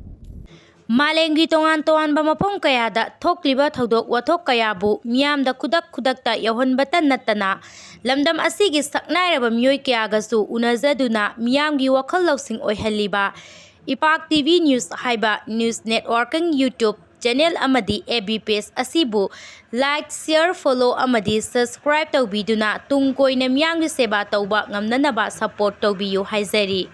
ꯃꯥꯂꯦꯝꯒꯤ ꯇꯣꯉꯥꯟ ꯇꯣꯉꯥꯟꯕ ꯃꯐꯝ ꯀꯌꯥꯗ ꯊꯣꯛꯂꯤꯕ ꯊꯧꯗꯣꯛ ꯋꯥꯊꯣꯛ ꯀꯌꯥꯕꯨ ꯃꯤꯌꯥꯝꯗ ꯈꯨꯗꯛ ꯈꯨꯗꯛꯇ ꯌꯧꯍꯟꯕꯇ ꯅꯠꯇꯅ, ꯂꯝꯗꯝ ꯑꯁꯤꯒꯤ ꯁꯛꯅꯥꯏꯔꯕ ꯃꯤꯑꯣꯏ ꯀꯌꯥꯒꯁꯨ ꯎꯅꯖꯗꯨꯅ ꯃꯤꯌꯥꯝꯒꯤ ꯋꯥꯈꯜ ꯂꯧꯁꯤꯡ ꯑꯣꯏꯍꯜꯂꯤꯕ ꯏꯄꯥꯛ ꯇꯤ ꯚꯤ ꯅ꯭ꯌꯨꯁ ꯍꯥꯏꯕ ꯅ꯭ꯌꯨꯁ ꯅꯦꯠꯋꯥꯔꯀꯤꯡ YouTube ꯆꯦꯅꯦꯜ ꯑꯃꯗꯤ ꯑꯦꯐ ꯕꯤ ꯄꯦꯖ ꯑꯁꯤꯕꯨ ꯂꯥꯏꯛ, ꯁꯤꯌꯔ, ꯐꯣꯂꯣ ꯑꯃꯗꯤ ꯁꯕꯁꯀ꯭ꯔꯥꯏꯕ ꯇꯧꯕꯤꯗꯨꯅ ꯇꯨꯡ ꯀꯣꯏꯅ ꯃꯤꯌꯥꯝꯒꯤ ꯁꯦꯕꯥ ꯇꯧꯕ ꯉꯝꯅꯅꯕ ꯁꯄꯣꯔꯠ ꯇꯧꯕꯤꯌꯨ ꯍꯥꯏꯖꯔꯤ꯫